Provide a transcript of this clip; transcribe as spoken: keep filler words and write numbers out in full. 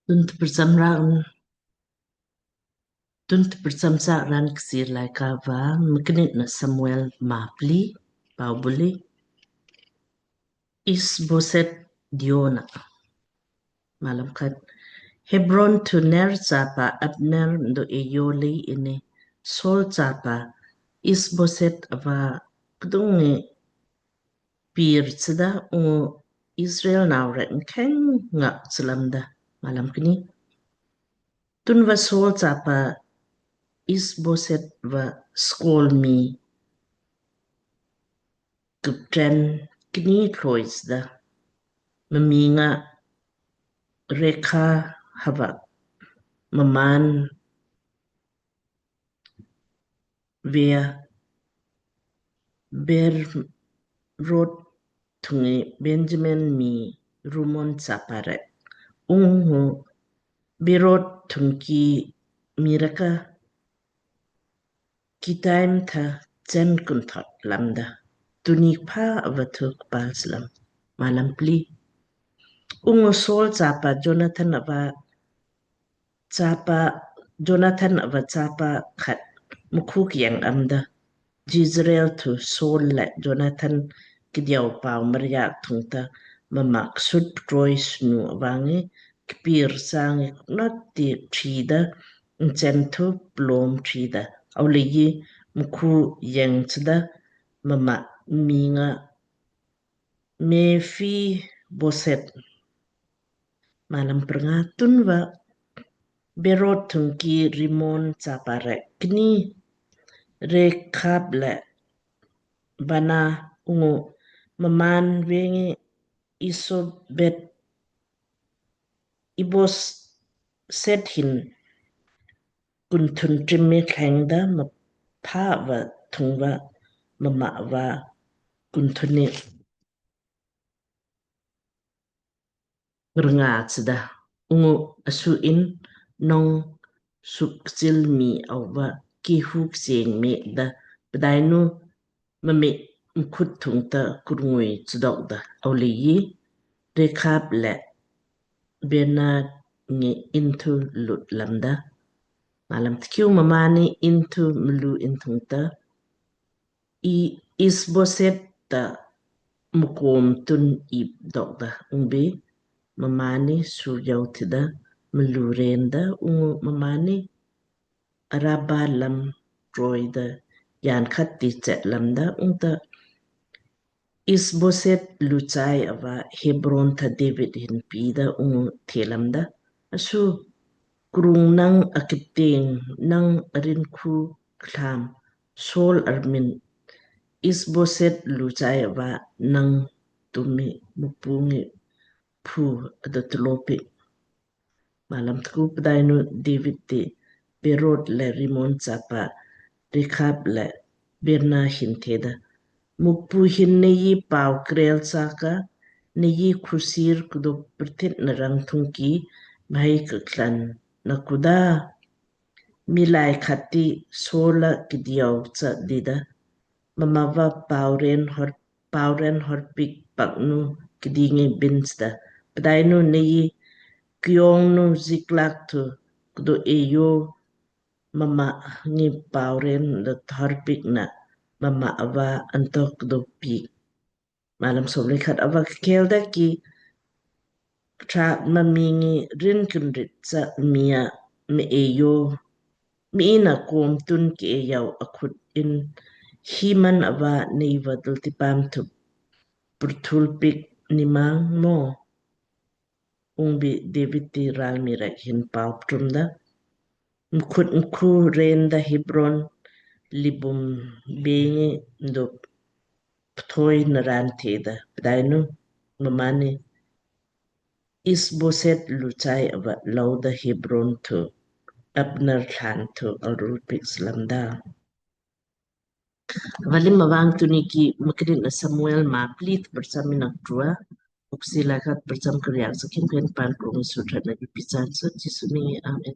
Tun tprcham raan, tun tprcham sa raan Kchiir Laaika va Mknitna Samuel maa pli. Pau buli Isboset diona. Malam khat. Hebron thu Ner chapa Abner do eyo lei ini Saul chapa Isboset ava kdung ngi pir chda ungu Israel nau rek mkheng ngak chlamda. Malam kni. Tunva Saul chapa Isboset va skol mi kuptren kni thloi chda. Mminga Rekab hava mmaan vea Beeroth thungki Benjamin mi Rimmon chapa rek. Ungu Beeroth thungki mii rek ka Gittaim tha chen kunthot lamda. Tunni kpha ava thu kpal chlam. Malam pli. Ungu Saul chapa Jonathan ava chapa, Jonathan ava chapa khat mkhu kyeng amda. Jezreel thu Saul le Jonathan kdiau pau mriya thungta mma ksut troi snu ava ngi kpir sa ngi knot ti trida, nchen thu plom trida. Auleiji mkhu yeng chda, mma mminga Mephiboset. Malam prnga. Tunva Beeroth thungki Rimmon chapa rek kni Rekab le Baanah ungu mmaan veng ngi Isobet Isboset hin kunthun trim mi thlengda, mpha va thungva mma va kunthun ni rnga chda. Ungu asu in nong suk kchil mi auva kihu kcheng mi da, pdainu mma mkhut thungta kurngui chdok da. Auleiji Rekab le Baanah ngi inn thu lut lamda. Malam tkiu. Mmaanni inn thu mlu in thungta Isboset ta mkom tun ip dokda. Ungbi mmaanni suryau tida mlu renda ungu mmaanni Araba lam troida yan khat ti chet lamda. Ungta Isboset luchai ava Hebron tha David hin pida ungu the lamda, asu krung nang akipteng nang arinkhu klam Saul armin Isboset luchai ava nang tumi Mukpu ngi phu ada tlopi. Malam tku. Pdainu David ti Beeroth le Rimmon chapa Rekab le Baanah hin theda, Mukpu hin nei pau krel saka, nei khusir kdo prthit narang thungki bhai kaklan nakuda. Milai khati Saul a kidiau cha dida. Mma va pauren hor pauren horpik paknu kdingi bin chda. Pdainu nei kiong nu Ziklak thu kdo eyo mma ngi pauren da horpik na mma ava anto kdo pik. Malam somlekhat. Ava kkel da ki kṭha mma mi ngi rin kinrit cha mii a me eyo mii na kom tun ki eyau akhut in himan ava nei va dulti paam thu purthul pik nimang mo. Ungbi David ti ralmi rek hin pau ptumda mkhut mkhu renda Hebron libum bengi mdup pthoi naran theda. Pdainu mmaanni Isboset luchai ava louda Hebron thu Abner thlan thu alrul pik slamda. Valim mavang tunni ki Mknitna Samuel maa pli tprcham ina trua. Uksi lakat prcham kriak sakin pen pan krung sutrat na bipisan so Jisu ni. Amen.